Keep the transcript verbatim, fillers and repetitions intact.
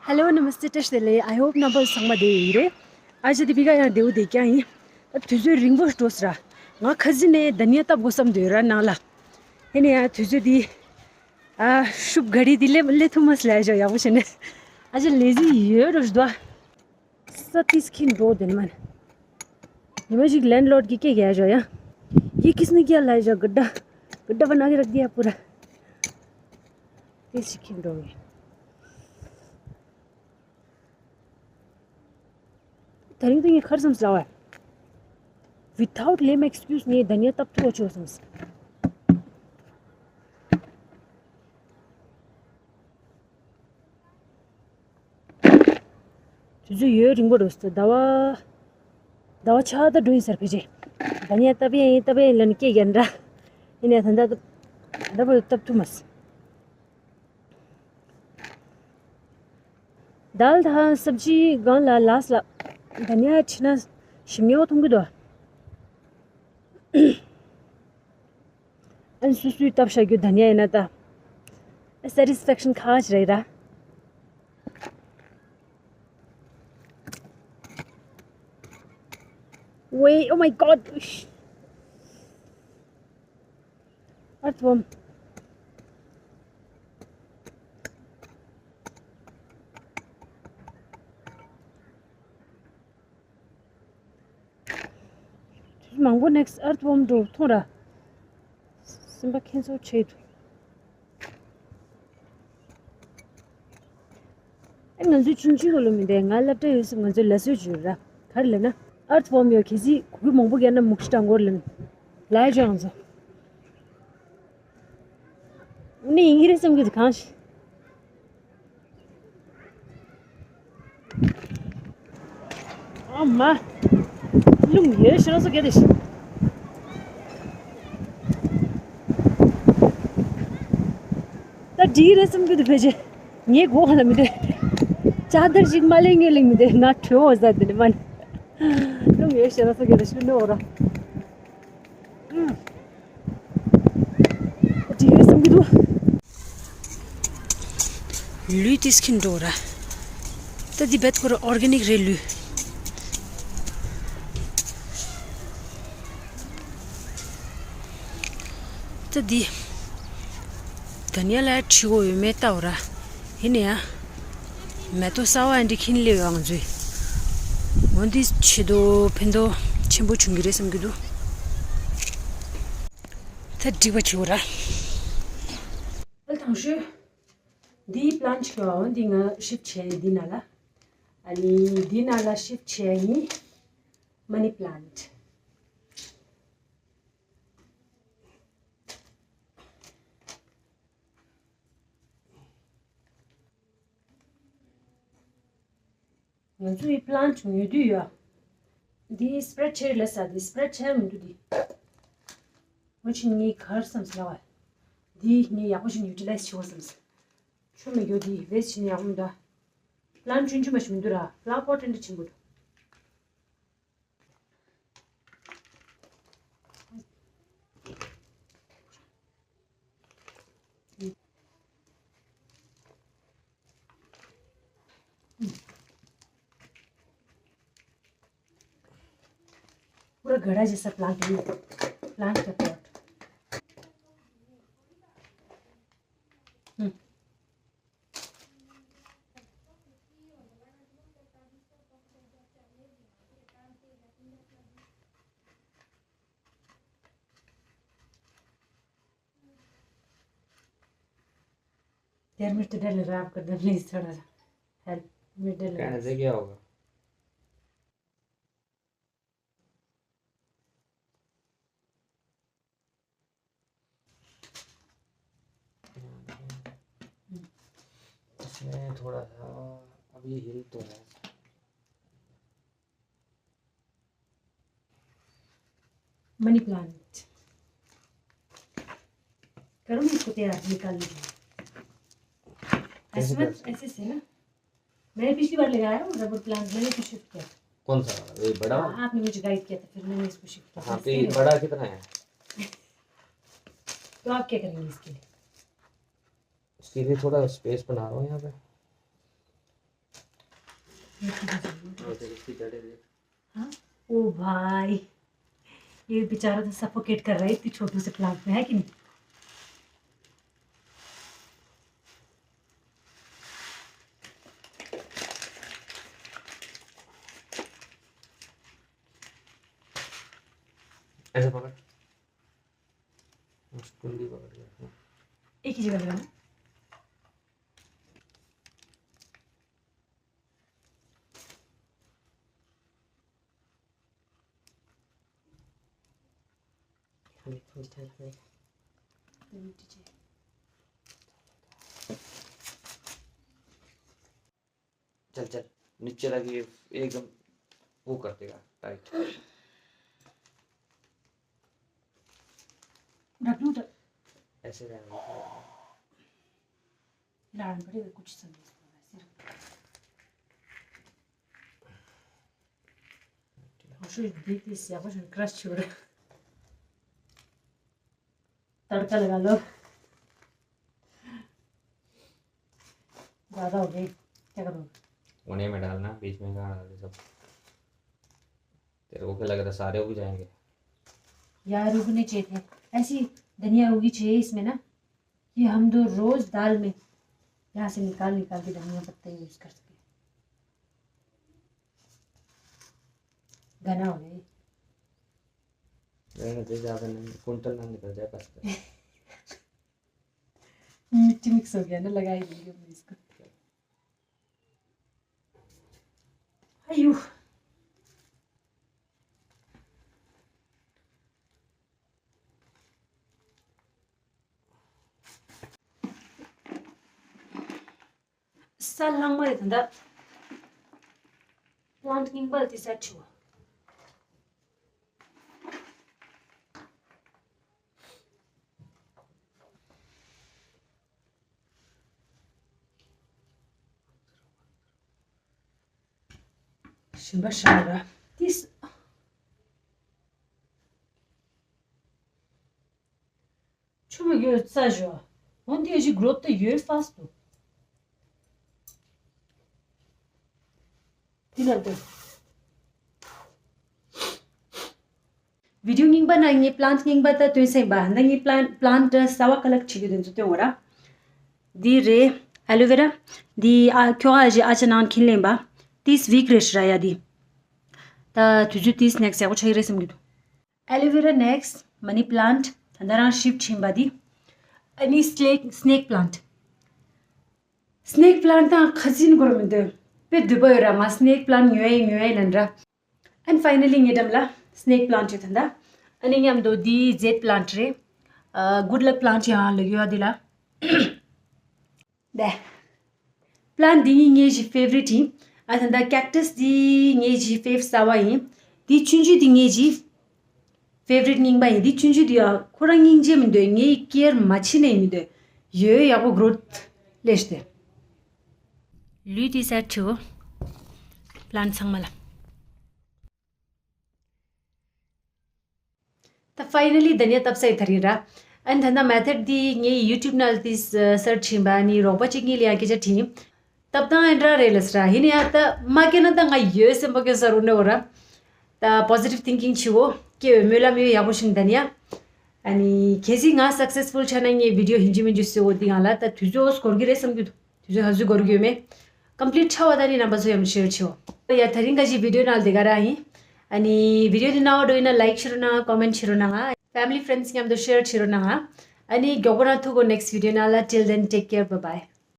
Hello, Namaste, བཀྲ་ཤིས་བདེ་ལེགས། I hope རྣམ་པ་ཚང་མ་བདེ་ཡོད་རེད། ཨ་ཅག་དེ་བི་ག་ཡང་བདེ་བོ་བསྡད་ཀྱང་ཡིན། ད་དུས་ཚོད་རིང་པོ་འགྲོ་སོང་ར། ང་ཁ་སང་ནས་དྷ་ནི་ཡ་བཏབ་དགོས་བསམ་འདུག་ར་ནང་ལ། ཡིན་ན་ཡང་དུས་ཚོད་འདི། ཨ། ཤུབ་ག་རི་འདི་སླེབས་སླེབས་ཐུབ་མ་སོང་ལབ་ཡ་ཞོག་ཡག་པོ་བྱས་ནས། ཨ་ཅག་ལས་ཟིན་ཡོད་རོ་ཞུ་དོ། ས་ཏིས་ཁིན་འགྲོ་དེ་ནི་མ་ནི། ཉི་མ་ཞིག་ལེན་ལོར་གྱི་སྐད་རྒྱག་ཞོག་ཡ། ये किसने किया ལབ་ཞོག་གི་ད། གི་ད་བ་ན་གི་རག་གི་ཡ་པུ་ར། ཏིས་ཁིན་འགྲོ་གི། ད་རིང་དེ་ངས་ཁར་བསམ་ཟ་བ། Without lame excuse ངས་དྷ་ནི་ཡ་བཏབ་ཐུབ་ཆོག་བསམ། དུས་ཚོད་ཡོད་རིང་པོ་རེད་ཟེར་ཟླ་བ། ཟླ་བ་ཆ་ད་འགྲོ་ཡིན་ཟེར་ཕལ་ཆེར། དྷ་ནི་ཡ་བཏབ་ཡིན་བཏབ་ཡིན་ལབ་ནས་སྐད་རྒྱག་འདྲ། ཡིན་ནའི་ད་ལྟ་ད་ལྟ་བར་བཏབ་ཐུབ་མ་སོང་། दाल དང་སབ་ཇི་སྒང་ལ་ལགས་ལ། དྷ་ནི་ཡ་ཁྲིད་ན་ཞིམ་ཉོ་མཐོང་གི་འདུག་ཨན་སུ་སུའི་བཏབ་བཞག་རྒྱུ་དྷ་ནི་ཡ་ཡིན་ན་ད། Satisfaction ཁ་ཅིག་རེད་ར། Wait, oh my god. Earthworm. དུས་མང་པོ་next earthworm འགྲོ་མཐོང་ར། སེམས་པ་ཁེངས་ཚོར་ཆེ་འདུག་ཨ་ང་ཚོའི་ཆུང་ཆུང་གོ་ལོ་མི་འདྲ་ང་སློབ་གྲྭ་ཡོད་སེམས་ང་ཚོའི་ལ་སོའི་བརྗོད་ར། ག་རེ་ལབ་ན་earthworm ཡོད་གལ་སྲིད་གུ་གུ་མང་པོ་རྒྱག་ན་མུ་ཁྲི་དྲང་གོར་ལབ་ལ་ཡ་ཅོ་ང་ཚོ། ཨ་ནི་ཡིན་གྱི་རེད་བསམ་གྱི་འདུག་གང་ཞིག་ཨ་མ། རླུང་ཡོད་ཤི་རང་སོ་གེ་དེ་ཤི། ད་འགྲིག་རེད་བསམ་གྱི་འདུག་ཕལ་ཆེར། ངའི་མགོ་ཁ་ལ་མི་འདུག་ལྕགས་དར་ཞིག་མ་ལེན་ངེས་ལེན་མི་འདུག་ང་བྲོས་འོང་ས་དེ་ནི་མ་ནི། རླུང་ཡོད་ཤི་རང་སོ་གེ་དེ་ཤི་ནོ་ར། འགྲིག་ཡོད་བསམ་གྱི་འདུག་ལུས་ཏིས་ཁིན་འགྲོ་ར། ད་འདི་བེད་ཁོ་ར་ཨོར་གེ་ནིག་རེད་ལུས། ད་འདི། དྷ་ནི་ཡ་ལ་ཁྲི་གོ་ཡོད་མེད་ལྟ་བ་ར། ཡིན་ནའི་ཡ། མེ་ཏོག་གསར་བ་འདི་ཁྱིན་ལེ་ཡོང་ཚུལ། འོ་འདི་ཆེ་དོ་ཕན་ཐོགས་ཆེན་པོ་བྱུང་གི་རེད་བསམ་གྱི་འདུག་ད་འགྲིག་པ་བྱེད་དགོས་ར། ཨ་དང་ཤོས། འདིའི་པི་ལན་ཅིག་ཡོད་འོ་འདི་ང་ཤིབ་བྱས་འདི་ན་ལ། ཨ་ནི་འདི་ན་ལ་ཤིབ་བྱས་ཡིན། མ་ནི་པི་ལན། ང་ཚོའི་པི་ལན་ཉོ་དུས་ཡ། འདི་སི་པི་རེ་ཌི་བྱས་ལ་ས་འདི་སི་པི་རེ་ཌི་བྱས་མི་འདུག་འདི། ང་ཕྱིན་ངའི་གར་བསམ་སི་ལ་བ། འདི་ངས་ཡག་པོ་ཞིག་ཡུ་ཊི་ལའི་ཛི་བྱེད་དགོས་བསམ་སི། ཆུ་མི་འགྱོ་འདི་ཝེ་སི་ཊི་བྱེད་ན་ཡག་པོ་མི་འདུག་པི་ལན་ཆུང་ཆུང་མ་ཞིག་མི་འདུག་ར་པི་ལན་པོ་ཊེན་ཊི་ཆེན་པོ་འདུག पूरा घड़ा जैसा प्लांट है, प्लांट का पॉट। हम्म। यार, मेरे तो डर लग रहा है आपका, प्लीज थोड़ा सा हेल्प, मुझे डर लग रहा है। कहने से क्या होगा? इसमें थोड़ा सा अभी हिल तो है। Money plant. करो ना इसको तैयार, निकाल लीजिए। ऐसे मत, ऐसे से ना। मैंने पिछली बार लगाया वो रबर प्लांट, मैंने तो शिफ्ट किया था। कौन सा? ये बड़ा वाला? हाँ, आपने मुझे गाइड किया था, फिर मैंने इसको शिफ्ट किया था। हाँ, तो ये बड़ा कितना है? तो आप क्या करेंगे इसके लिए? उसके लिए थोड़ा स्पेस बना रहा हूँ यहाँ पे। ये तो जरूर। और देखो, इसकी जड़ें देख। हाँ? ओ भाई, ये बेचारा तो सफोकेट कर रहा है इतनी छोटू से प्लांट में, है कि नहीं? ऐसे पकड़। कुंडी पकड़ के। एक ही जगह लगाना। चल चल, नीचे लगी, एकदम वो कर देगा टाइट। रख लूँ तो? ऐसे रहना। लाना पड़ेगा कुछ समय इसको वैसे। और फिर देख इस यहाँ पर क्रश छोड़। तड़का लगा लो। ज्यादा हो गई, क्या करूँ? उन्हें में डालना, बीच में कहाँ डाले सब। तेरे को क्या लग रहा है, सारे उग जाएंगे? यार, उगने चाहिए थे। ऐसी धनिया उगी चाहिए इसमें ना, कि हम तो रोज दाल में यहाँ से निकाल निकाल के धनिया पत्ते यूज कर सके। घना हो गया ये। रहने दे, ज्यादा नहीं, कुंटल ना निकल जाए बस। मिट्टी मिक्स हो गया ना, लगा ही देंगे हमने इसको। आयु। ས་ལྷག་མ་རེད་ད། པླན་ཊི་རྙིང་པ་དེ་སེཊ་བྱུང་། ཞིམ་པ་ཤར་ར། ཏིས། ཆུ་མ་ཡོད་ས་ཞོ། འོན་ཏེ་ཞིག་གྲོད་དུ་ཡོད་ས་སུ། དེ་ལ་ལྟོས། བི་ཌིའོ་རྙིང་པ་ནང་ངས་པླན་ཊི་རྙིང་པ་ད་སྟོན་སེམས་པ་ད་ངས་པླན་པླན་ཊི་གསར་བ་ཁ་ལག་བྱེད་ཀྱི་དོན་ཚོ་སྟོན་འོ་ར། འདི་རེད། ཨ་ལོ་ཝེ་ར། འདི་ཨ་ཁྱོ་ག་ཞིག་ཨ་ཅག་ནང་ཁྱིན་ལེན་པ། ཏིས་ཝིག་རེད་ཤི་ར་ཡ་འདི། ད་དུས་ཚོད་ཏིས་ནེག་སི་ཡག་པོ་ཆགས་ཀྱི་རེད་བསམ་གྱི་འདུག་ཨ་ལོ་ཝེ་ར་ནེག་སི་མ་ནི་པླན་ཊི་ད་ལྟ་རང་ཤིབ་ཕྱིན་པ་འདི། ཨ་ནི་སི་ནེག་སི་ནེག་པླན་ཊི། སི་ནེག་པླན་ཊི་དང་ཁ་ཟིན་གོར་མི་འདོད། དཔེ་འདོད་པ་ཡོད་ར་ང་སི་ནེག་པླན་ཊི་ཉོ་ཡ་ཉོ་ཡ་ལན་ར། And finally ངའི་འགྲམ་ལ་སི་ནེག་པླན་ཊི་ཡོད་ད་ལྟ། ཨ་ནི་མཉམ་དུ་འདི་ཛེད་པླན་ཊི་རེད། ཨ་གུཌ་ལག་པླན་ཊི་ཡང་ལ་ཡོད་འདི་ལ། དེ། པླན་ཊི་འདི་གཉིས་ངའི་ཞི་ཕེ་ཝ་རི་ཊི་ཡིན། ཨ་ད་ལྟ་ཀེག་ཊས་འདི་ངའི་ཞི་ཕེ་ཝ་རི་ཊི་གསར་བ་ཡིན། འདི་ཆུང་ཆུང་འདི་ངའི་ཞི་ཕེ་ཝ་རི་ཊི་རྙིང་པ་ཡིན། འདི་ཆུང་ཆུང་འདི་ཡང་ཁོ་རང་སྙིང་རྗེ་མི་འདོད། ངའི་ཀེར་མ་བྱེད་ནས་མི་འདོད། ཡོད་ཡག་པོ་གྲོད་ལས་ཏེ། ལུས་འདི་སེཊ་བྱེད། པླན་ཊི་ཚང་མ་ལ། ད་ཕའི་ནལ་ལི་ད་ནི་བཏབ་ས་ཡི་ཐར་ཡིན་ར། ཨན་ད་ན་མེ་ཐོཌ་འདི་ངའི་ཡུ་ཊུབ་ནང་ལ་འདི་སར་ཆ་ཕྱིན་པ་ནི་རོགས་པ་གཅིག་གཉིས་ལ་ཡང་སྐད་ཆ་དྲིས། བཏབ་སྟངས་ཨེ་འདྲ་རེད་ལ་ཟེར་ར། ཡིན་ཡང་ད་མ་སྐྱེས་ན་ད་ང་ཡོད་སེམས་པ་སྐྱོ་ས་རུ་ནོ་ར། ད་པོ་ཟི་ཊིབ་ཐིང་ཀིང་བྱེད་འོ། སྐྱེ་བའི་སྨོན་ལམ་ཡོད་ཡག་པོ་ཞིག་ད་ནི་ཡ། ཨ་ནི་གལ་སྲིད་ང་སག་སེ་སི་ཕུལ་ཆགས་ན་ངའི་བི་ཌིའོ་ཧིན་ཇི་མིན་ཇི་སེ་འོ་འདི་ང་ལ་ད་དུས་ཚོད་འགོར་གི་རེད་བསམ་གྱི་འདུག་དུས་ཚོད་ག་ཚོད་འགོར་གྱི་ཡོད་མེད། ཀམ་པི་ལིཊ་ཆགས་པ་ད་ནི་རྣམ་པ་ཚོ་ཡང་ཤེར་བྱེད་འོ། ཡ་ད་རིང་ག་ཞིག་བི་ཌིའོ་ནང་ལ་དེ་ག་རང་ཡིན། ཨ་ནི་བི་ཌིའོ་འདི་ནང་འོ་འགྲོ་ཡིན་ན་ལའིཀ་བྱེད་རོགས་གནང་། ཀོ་མེན་ཊི་བྱེད་རོགས་གནང་། ཕེ་མི་ལི་ཕེ་རེན་ཌི་མཉམ་དུ་ཤེར་བྱེད་རོགས་གནང་། ཨ་ནི་མགྱོགས་པོ་ན་ཐུག་གོ་ནེག་སི་བི་ཌིའོ་ནང་ལ། Till then, take care, bye bye.